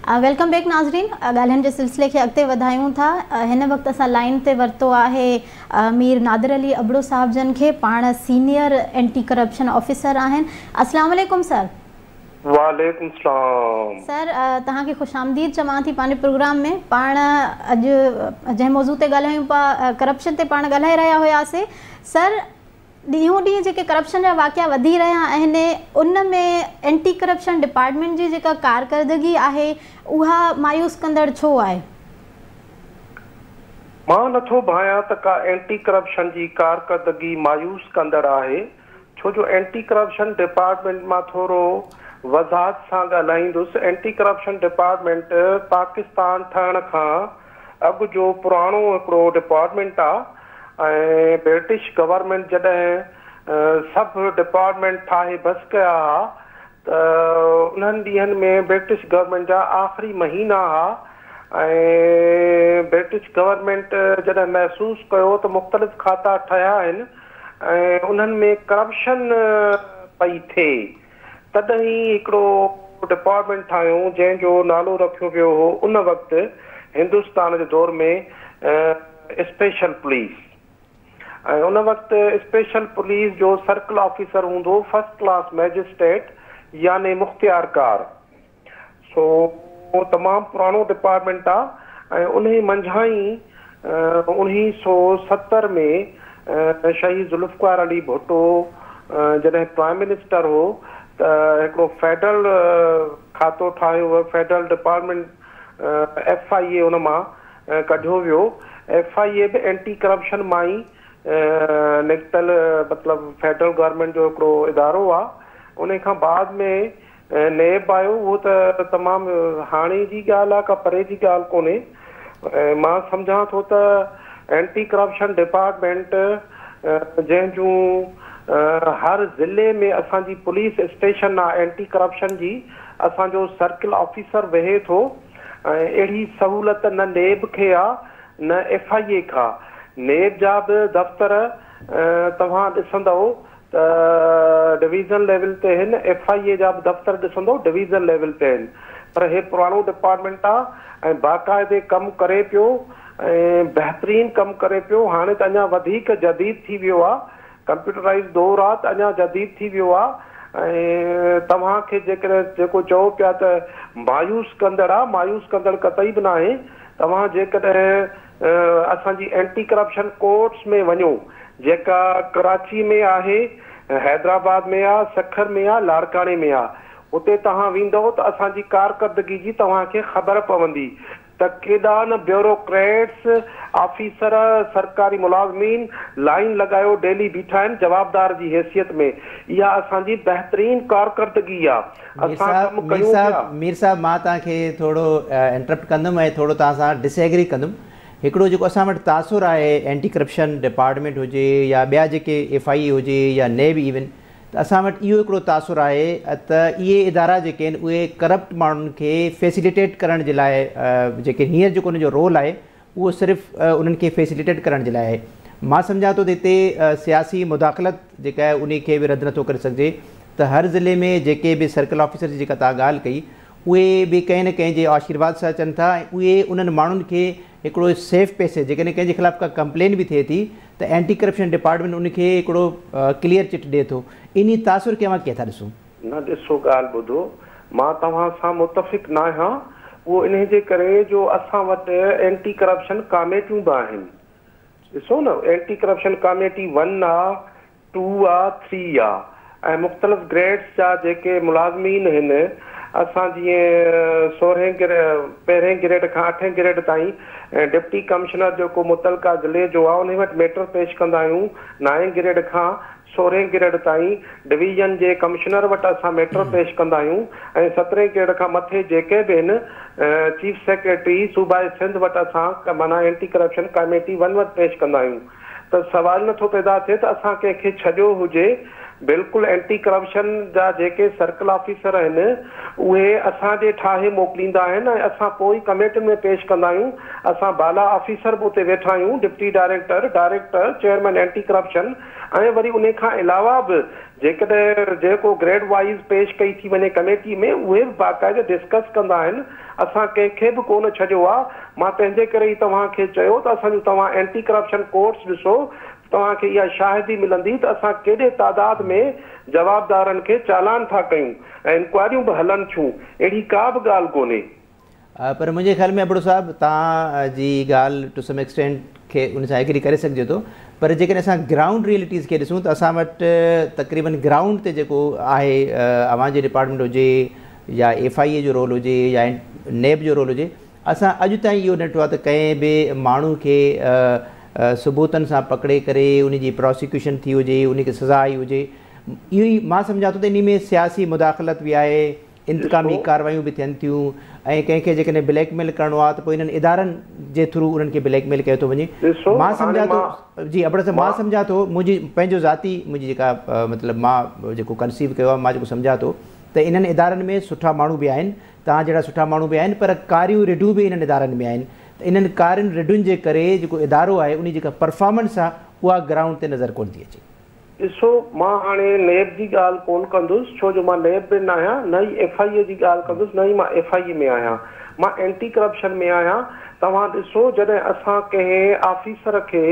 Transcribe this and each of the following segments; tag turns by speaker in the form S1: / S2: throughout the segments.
S1: Welcome back ناظرين، ڳالهين جي سلسلي کي اڳتي وڌايون ٿا. هن وقت اسان لائين تي ورتو آهي مير نادر علي ابڙو صاحب جن کي، پاڻ سينيئر اينٽي ڪرپشن آفيسر آهن. السلام عليڪم سر.
S2: وعليڪم السلام
S1: سر، توهان کي خوش آمديد چوان ٿي پنهنجي پروگرام ۾. پاڻ اڄ جنهن موضوع تي ڳالهايون پيا، ڪرپشن تي پاڻ ڳالهائي رهيا هئاسين. سر، ڏينهون ڏينهن جيڪي ڪرپشن جا واقعا وڌي رهيا آهن، ان ۾ اينٽي ڪرپشن ڊپارٽمينٽ جي جيڪا ڪارڪردگي آهي، اها مايوس ڪندڙ ڇو آهي؟
S2: مان نٿو ڀانيان ته ڪا اينٽي ڪرپشن جي ڪارڪردگي مايوس ڪندڙ آهي، ڇو جو اينٽي ڪرپشن ڊپارٽمينٽ مان ٿورو وضاحت سان ڳالهائيندس. اينٽي ڪرپشن ڊپارٽمينٽ پاڪستان ٺهڻ کان اڳ جو پراڻو هڪڙو ڊپارٽمينٽ آ ۽ برٽش گورنمينٽ جڏهن سڀ ڊپارٽمينٽ ٺاهي بس ڪيا ها ته انهن ڏينهن ۾ برٽش گورنمينٽ جا آخري مهينا ها ۽ برٽش گورنمينٽ جڏهن محسوس ڪيو ته مختلف کاتا ٺهيا آهن ۽ انهن ۾ ڪرپشن پئي ٿئي، تڏهن ئي هڪڙو ڊپارٽمينٽ ٺاهيو، جنهن جو نالو رکيو ويو هو ان وقت هندستان جي دور ۾ اسپيشل پوليس. ۽ ان وقت اسپيشل پوليس جو سرڪل آفيسر هوندو فرسٽ ڪلاس مئجسٽريٽ يعني مختيارڪار. سو تمام پراڻو ڊپارٽمينٽ آ ۽ انهي منجهان ئي 1970 ۾ شهيد ذوالفقار علي ڀٽو جڏهن پرائم منسٽر هو ته هڪڙو فيڊرل کاتو ٺاهيو ويو، فيڊرل ڊپارٽمينٽ ايف I اي ان مان ڪڍيو ويو. ايف I اي به اينٽي ڪرپشن مان ئي نڪتل، مطلب فيڊرل گورنمينٽ جو هڪڙو ادارو آ. انهي کان بعد ۾ نيب آيو، اهو ته تمام هاڻي جي ڳالهه آ، ڪا پري جي ڳالهه ڪونهي. ۽ مان سمجهان ٿو ته اينٽي ڪرپشن ڊپارٽمينٽ، جنهن جون هر ضلعي ۾ اسان جي پوليس اسٽيشن آ اينٽي ڪرپشن جي، اسان جو سرڪل آفيسر ويهي ٿو ۽ اهڙي سهولت نه نيب کي آ نه ايف I اي کي آ. نيب جا به دفتر توهان ڏسندؤ ته ڊويزن ليول تي هن، ايف I اي جا به دفتر ڏسندو ڊويزن ليول تي آهن، پر هي پراڻو ڊپارٽمينٽ آ ۽ باقاعدي ڪم ڪري پيو ۽ بهترين ڪم ڪري پيو. هاڻي ته اڃا وڌيڪ جديد ٿي ويو آ، ڪمپيوٽرائيز دور آ ته اڃا جديد ٿي ويو آ. ۽ توهان کي جيڪڏهن جيڪو چئو پيا ته مايوس ڪندڙ آ، مايوس ڪندڙ قطعي به ناهي. توهان جيڪڏهن اسان جي اينٽي ڪرپشن ڪورٽس ۾ وڃو، جيڪا ڪراچي ۾ آهي، حيدرآباد ۾ آ، سکر ۾ آ، لاڙڪاڻي ۾ آ، اتي توهان ويندؤ ته اسان جي ڪارڪردگي جي توهان کي خبر پوندي ته ڪيڏا نه بيوروڪريٽس، آفيسر، سرڪاري ملازمين لائين لڳايو ڊيلي بيٺا آهن جوابدار جي حيثيت ۾. اها اسان جي بهترين ڪارڪردگي آ.
S3: مير
S2: اسان
S3: صاحب
S2: ڪم
S3: مير
S2: ڪيون پيا.
S3: صاحب مير صاحب، مان توهان کي ٿورو انٽرپٽ ڪندم ۽ ٿورو توهان سان ڊس ايگري ڪندم. هڪڙو جيڪو اسان وٽ تاثر آهي، اينٽي ڪرپشن ڊپارٽمينٽ هجي يا ٻيا جيڪي ايف I اي هجي يا نيب ايون، ته اسان وٽ اهو هڪڙو تاثر آهي ته اهي ادارا جيڪي آهن اهي ڪرپٽ ماڻهن کي فيسليٽيٽ ڪرڻ جي لاء جيڪي هينئر جيڪو انهن جو رول آهي اهو صرف انهن کي فيسليٽيٽ ڪرڻ جي لاء آهي. مان سمجهان ٿو ته هتي سياسي مداخلت جيڪا آهي انهي کي به رد نٿو ڪري سگهجي ته هر ضلعي ۾ جيڪي به سرڪل آفيسر جي جيڪا توهان ڳالهه ڪئي اهي به ڪنهن نه ڪنهن جي آشيرواد سان اچن ٿا ۽ اهي انهن ماڻهن کي هڪڙو سيف پيسيج، جيڪڏهن ڪنهن جي خلاف ڪا ڪمپلين به ٿئي ٿي ته اينٽي ڪرپشن ڊپارٽمينٽ ان کي هڪڙو ڪليئر چٽ ڏئي ٿو. انهي تاثر کي اوهان ڪيئن ٿا ڏسو؟
S2: نه، ڏسو، ڳالهه ٻڌو، مان توهان سان متفق ناهيان، اهو انهي جي ڪري جو اسان وٽ اينٽي ڪرپشن ڪاميٽيون به آهن. ڏسو نه، اينٽي ڪرپشن ڪاميٽي ون آ، ٽو آ، ٿري آ ۽ مختلف گريڊس جا جيڪي ملازمين هن، اسان جيئن سورهين پهرين گريڊ کان اٺين گريڊ تائين ڊپٽي ڪمشنر جيڪو متعلقه ضلعي جو آ انهي وٽ ميٽر پيش ڪندا آهيون، نائين گريڊ کان سورهين گريڊ تائين ڊويزن جي ڪمشنر وٽ اسان ميٽر پيش ڪندا آهيون ۽ سترهين گريڊ کان مٿي جيڪي به هن چيف سيڪريٽري صوبائي سنڌ وٽ اسان معنيٰ اينٽي ڪرپشن ڪاميٽي ون وٽ پيش ڪندا آهيون ته سوال نٿو پيدا ٿئي ته اسان ڪنهن کي ڇڏيو هجي. بلڪل اينٽي ڪرپشن جا جيڪي سرڪل آفيسر آهن اهي اسان ڏي ٺاهي موڪليندا آهن ۽ اسان پوء ئي ڪميٽين ۾ پيش ڪندا آهيون. اسان بالا آفيسر به اتي ويٺا آهيون، deputy director, director, chairman anti corruption ۽ وري انهي کان علاوه به جيڪڏهن جيڪو گريڊ وائيز پيش ڪئي ٿي وڃي ڪميٽي ۾ اهي به باقاعده ڊسڪس ڪندا آهن. اسان ڪنهن کي به ڪونه ڇڏيو آ. مان تنهن جي ڪري ئي توهان کي چيو ته اسان جون توهان اينٽي ڪرپشن ڪورٽس ڏسو، توهان کي اها شاهدي ملندي ته اسان ڪيڏي تعداد ۾ جوابدارن کي چالان ٿا ڪيون ۽ انڪوائريون به هلن ٿيون، اهڙي ڪا به ڳالهه ڪونهي.
S3: پر منهنجي خيال ۾ ابڙو صاحب توهان جي ڳالهه ٽو سم ايڪسٽينٽ کي ان سان ايگري ڪري سگهجي ٿو پر جيڪڏهن اسان گرائونڊ ريئلٽيز کي ڏسون ته اسان وٽ تقريبن گرائونڊ تي جيڪو آهي اوهان جي ڊپارٽمينٽ هجي يا ايف I اي جو رول هجي يا نيب جو رول هجي اسان اڄ تائين اهو نه ڏٺو آهي ته ڪنهن به ماڻهو کي ثبوتن سان پڪڙي ڪري ان جي پراسيڪيوشن ٿي هجي ان کي سزا آئي هجي اهو ئي مان سمجهان ٿو ته انهي ۾ سياسي مداخلت به آهي انتقامي ڪارروايون به ٿين ٿيون ۽ ڪنهن کي جيڪڏهن بليڪ ميل ڪرڻو آهي ته پوء انهن ادارن جي ٿرو انهن کي بليڪ ميل ڪيو ٿو وڃي. مان سمجهان ٿو جي ابڙو صاحب مان سمجهان ٿو منهنجي پنهنجو ذاتي منهنجي جيڪا مطلب مان جيڪو ڪنسيو ڪيو آهي مان جيڪو سمجهان ٿو ته انهن ادارن ۾ سٺا ماڻهو به آهن توهان جهڙا سٺا ماڻهو به آهن پر ڪاريون رڍون به انهن ادارن ۾ آهن ته انهن ڪارين رڍن جي ڪري جيڪو ادارو آهي انهي جيڪا پرفارمنس آهي اها گرائونڊ تي نظر ڪونه ٿي اچي.
S2: ڏسو مان هاڻي نيب جي ڳالهه ڪونه ڪندس ڇو جو مان نيب ۾ ناهيان نه ئي ايف I اي جي ڳالهه ڪندس نه ئي مان ايف I اي ۾ آهيان مان اينٽي ڪرپشن ۾ آهيان توهان ڏسو جڏهن اسان ڪنهن آفيسر کي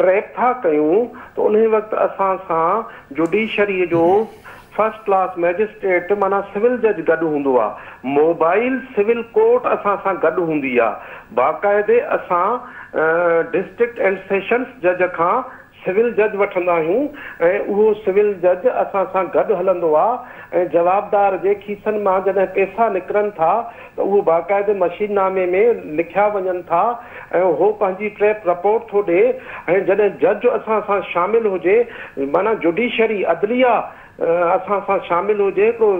S2: ٽريپ ٿا ڪيون ته انهي وقت اسان سان جوڊيشري جو فرسٽ ڪلاس مئجسٽريٽ معنيٰ سول جج گڏ هوندو آ موبائل سول ڪورٽ اسان سان گڏ هوندي آ باقاعدي اسان ڊسٽرڪٽ اينڊ سيشنس جج کان سول جج وٺندا آهيون ۽ اهو سول جج اسان سان گڏ هلندو آ ۽ جوابدار جي کيسن مان جڏهن پيسا نڪرن ٿا ته اهو باقاعدي مشين نامي ۾ لکيا وڃن ٿا ۽ هو پنهنجي ٽريپ رپورٽ ٿو ڏي ۽ جڏهن جج اسان سان شامل هجي معنيٰ جوڊيشري، عدليه، اسان سان شامل هجي هڪڙو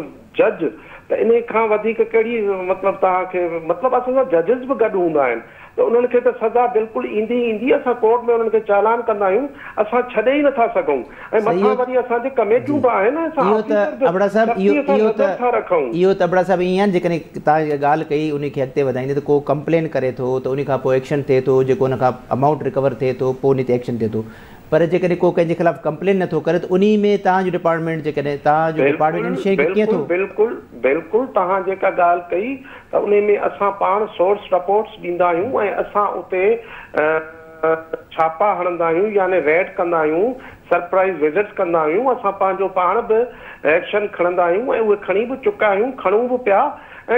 S2: جج ته انهي کان وڌيڪ ڪهڙي مطلب توهان کي مطلب اسان سان ججز به گڏ هوندا آهن ته انهن کي ته سزا بلڪل ايندي ئي ايندي اسان ڪورٽ ۾ انهن کي چالان ڪندا آهيون اسان ڇڏي ئي نٿا سگهون ۽ مٿان وري اسان جي ڪميٽيون به آهن ۽ اسان
S3: اهو ته
S2: آفيسر به
S3: ابڙا صاحب
S2: سختي
S3: اهو
S2: سان
S3: اهو
S2: نظر
S3: ته
S2: ٿا رکون.
S3: اهو ته ابڙا صاحب ائين آهي جيڪڏهن توهان جيڪا ڳالهه ڪئي انهي کي اڳتي وڌائيندي ته ڪو ڪمپلين ڪري ٿو ته انهي کان پوء ايڪشن ٿئي ٿو جيڪو ان کان امائونٽ رڪور ٿئي ٿو پوء انهي تي ايڪشن ٿئي ٿو پر جيڪڏهن ڪو ڪنهن جي خلاف ڪمپلين نٿو ڪري ته انهي ۾ توهان جو ڊپارٽمينٽ جيڪڏهن توهان جو ڊپارٽمينٽ ان شيء کي ڪيئن
S2: بلڪل
S3: ٿو.
S2: بلڪل بلڪل توهان جيڪا ڳالهه ڪئي ته انهي ۾ اسان پاڻ سورس رپورٽس ڏيندا آهيون ۽ اسان اتي ڇاپا هڻندا آهيون يعني ريڊ ڪندا آهيون سرپرائز وزٽس ڪندا آهيون اسان پنهنجو پاڻ به ايڪشن کڻندا آهيون ۽ اهي کڻي به چڪا آهيون کڻون به پيا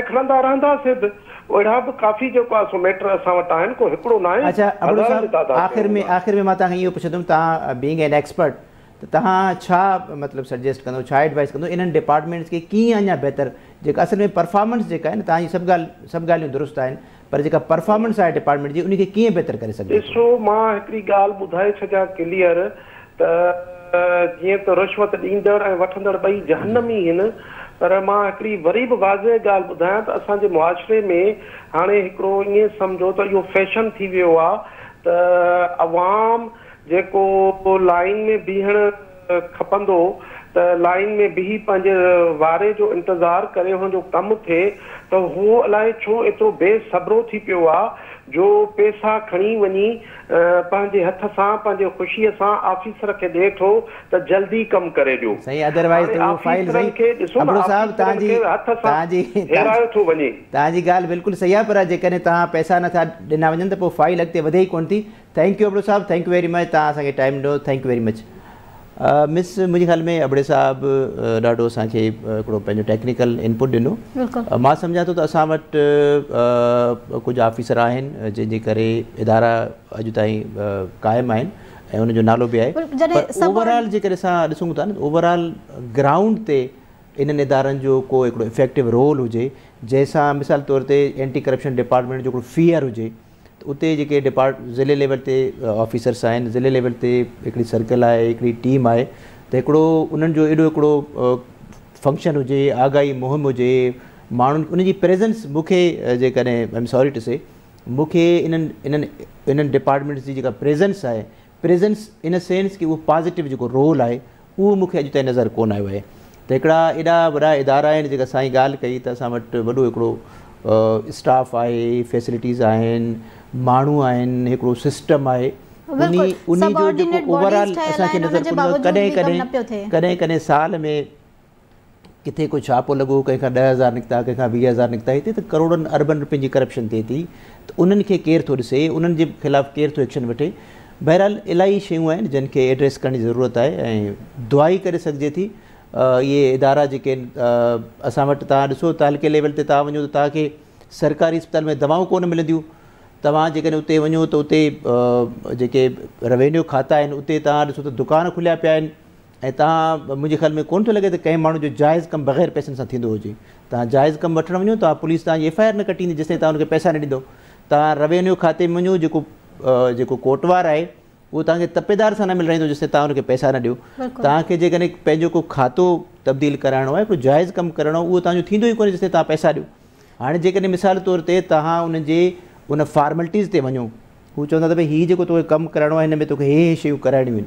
S2: ۽ کڻندا رهنداسين به اهڙا به ڪافي جيڪو آهي سو ميٽر اسان وٽ آهن ڪو هڪڙو ناهي
S3: اڇا ابڙو
S2: هزارن جي
S3: صاحب
S2: تعداد ۾
S3: آخر ۾
S2: هوندا.
S3: آخر ۾ مان توهان کان اهو پڇندم توهان بينگ اين ايڪسپرٽ ته توهان ڇا مطلب سجيسٽ ڪندو ڇا ايڊوائس ڪندو انهن ڊپارٽمينٽس کي ڪيئن اڃا بهتر جيڪا اصل ۾ پرفارمنس جيڪا آهي نه توهان جي سڀ ڳالهه سڀ ڳالهيون درست آهن پر جيڪا پرفارمنس آهي ڊپارٽمينٽ جي ان کي ڪيئن بهتر ڪري سگهجي ٿو.
S2: ڏسو مان هڪڙي ڳالهه ٻڌائي ڇڏيان ڪليئر ته جيئن ته رشوت ڏيندڙ ۽ وٺندڙ ٻئي جهنمي هن پر مان هڪڙي وري به واضح ڳالهه ٻڌايان ته اسان جي معاشري ۾ هاڻي هڪڙو ائين سمجهو ته اهو فيشن ٿي ويو آ ته عوام جيڪو لائين ۾ بيهڻ کپندو ته لائين ۾ بيهي پنهنجي واري جو انتظار ڪري هن جو ڪم ٿئي ته هو الائي ڇو ايترو بي صبرو ٿي پيو آ جو پيسا کڻي وڃي پنهنجي هٿ سان پنهنجي خوشيء سان آفيسر کي ڏئي ٿو ته جلدي ڪم ڪري ڏيو.
S3: سائين ادروائيز
S2: هاڻي
S3: ته اهو فائيل
S2: آفيسرن
S3: سائين
S2: کي ڏسو نه
S3: ابڙو صاحب
S2: آفيسرن
S3: توهان جي
S2: کي هٿ سان
S3: توهان جي
S2: هيرايو ٿو وڃي.
S3: توهان جي ڳالهه بلڪل صحيح آهي پر جيڪڏهن توهان پئسا نٿا ڏنا وڃن ته پوء فائيل اڳتي وڌي ئي ڪونه ٿي thank you Abro صاحب thank you very much توهان اسان کي ٽائيم ڏنو thank you very much مس منهنجي خيال ۾ ابڙي صاحب ڏاڍو اسان کي هڪڙو پنهنجو ٽيڪنيڪل انپوٽ ڏنو مان سمجهان ٿو ته اسان وٽ ڪجهه آفيسر آهن جن جي ڪري ادارا اڄ تائين قائم آهن ۽ ان جو نالو به آهي پر اوور آل جيڪڏهن اسان ڏسون ٿا نه اوور آل گرائونڊ تي انهن ادارن جو ڪو هڪڙو افيڪٽو رول هجي جنهن سان مثال طور تي اينٽي ڪرپشن ڊپارٽمينٽ جو هڪڙو فيئر هجي ته اتي جيڪي ڊپارٽ ضلعي ليول تي آفيسرس آهن ضلعي ليول تي هڪڙي سرڪل آهي هڪڙي ٽيم آهي ته هڪڙو انهن جو ايڏو هڪڙو فنڪشن هجي آگاهي مهم هجي ماڻهن ان جي پريزنس مون کي جيڪڏهن I am sorry two سي مون کي انهن انهن انهن ڊپارٽمينٽس جي جيڪا پريزنس آهي پريزنس ان سينس ڪي اهو پازيٽو جيڪو رول آهي اهو مون کي اڄ تائين نظر ڪونه آيو آهي ته هڪڙا ايڏا وڏا ادارا آهن جيڪا سائين ڳالهه ڪئي ته اسان وٽ وڏو هڪڙو اسٽاف آهي فيسلٽيز آهن ماڻهو آهن هڪڙو سسٽم آهي انهي انهي جو جيڪو اوور آل اسان کي نظر ڪونه ڪڏهن ڪڏهن ڪڏهن ڪڏهن سال ۾ ڪٿي ڪو ڇاپو لڳو، ڪنهن کان 10,000 نڪتا، ڪنهن کان 20,000 نڪتا، هتي ته ڪروڙن اربن روپين جي ڪرپشن ٿئي ٿي ته انهن کي ڪير ٿو ڏسي، انهن جي خلاف ڪير ٿو ايڪشن وٺي. بهرحال الاهي شيون آهن جن کي ايڊريس ڪرڻ جي ضرورت آهي ۽ دعا ئي ڪري سگهجي ٿي. اهي ادارا جيڪي آهن اسان وٽ، توهان ڏسو تعلقي ليول تي توهان وڃو ته توهان کي سرڪاري اسپتال ۾ دوائون ڪونه ملنديون. توهان جيڪڏهن اتي وڃو ته اتي جيڪي روينيو کاتا آهن اتي توهان ڏسو ته دڪان کليا پيا آهن ۽ توهان منهنجي خيال ۾ ڪونه ٿو لڳي ته ڪنهن ماڻهو جو جائز ڪم بغير پئسن سان ٿيندو هجي. توهان جائز ڪم وٺڻ وڃو توهان پوليس توهان جي ايف I R نه ڪٽيندي جيستائين توهان ان کي پئسا نه ڏيندو. توهان روينيو کاتي ۾ وڃو، جيڪو جيڪو ڪوٽوار آهي اهو توهان کي تپيدار سان نه ملرائيندو جيستائين توهان ان کي پئسا نه ڏيو. توهان کي جيڪڏهن پنهنجو ڪو کاتو تبديل ڪرائڻو آهي، ڪو جائز ڪم ڪرڻو آهي، اهو توهان جو ٿيندو ئي ڪونهي جيستائين توهان پئسا ڏيو. هاڻي جيڪڏهن مثال طور تي توهان ان جي ان فارملٽيز تي وڃو، هو چوندا ته ڀئي هي جيڪو توکي ڪم ڪرائڻو آهي هن ۾ توکي هي هي شيون ڪرائڻيون آهن،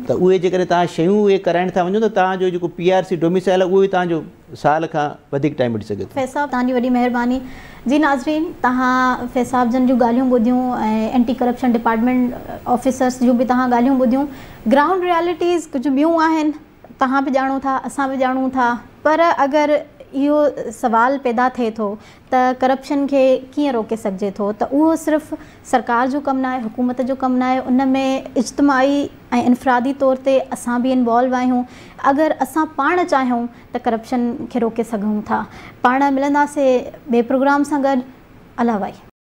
S3: ته اهي جيڪڏهن توهان شيون اهي ڪرائڻ ٿا وڃو ته توهان جو جيڪو پي آر سي ڊوميسائل آهي اهو ئي توهان جو سال کان وڌيڪ ٽائيم وٺي سگهي ٿو.
S1: فيض صاحب توهان جي وڏي مهرباني. جي ناظرين توهان فيض صاحب جن جون ڳالهيون ٻڌيون ۽ اينٽي ڪرپشن ڊپارٽمينٽ آفيسرس جون به توهان ڳالهيون ٻڌيون. گرائونڊ ريالٽيز ڪجهه ٻيون آهن، توهان به ڄاڻو ٿا اسان به ڄاڻون ٿا، پر اگر اهو سوال پيدا ٿئي ٿو ته ڪرپشن کي ڪيئن روڪي سگهجي ٿو ته اهو صرف سرڪار جو ڪم ناهي، حڪومت جو ڪم ناهي، ان ۾ اجتماعي ۽ انفرادي طور تي اسان به انوالو آهيون. اگر اسان پاڻ چاهيون ته ڪرپشن کي روڪي سگهون ٿا. پاڻ ملنداسين ٻئي پروگرام سان گڏ. الله واهي.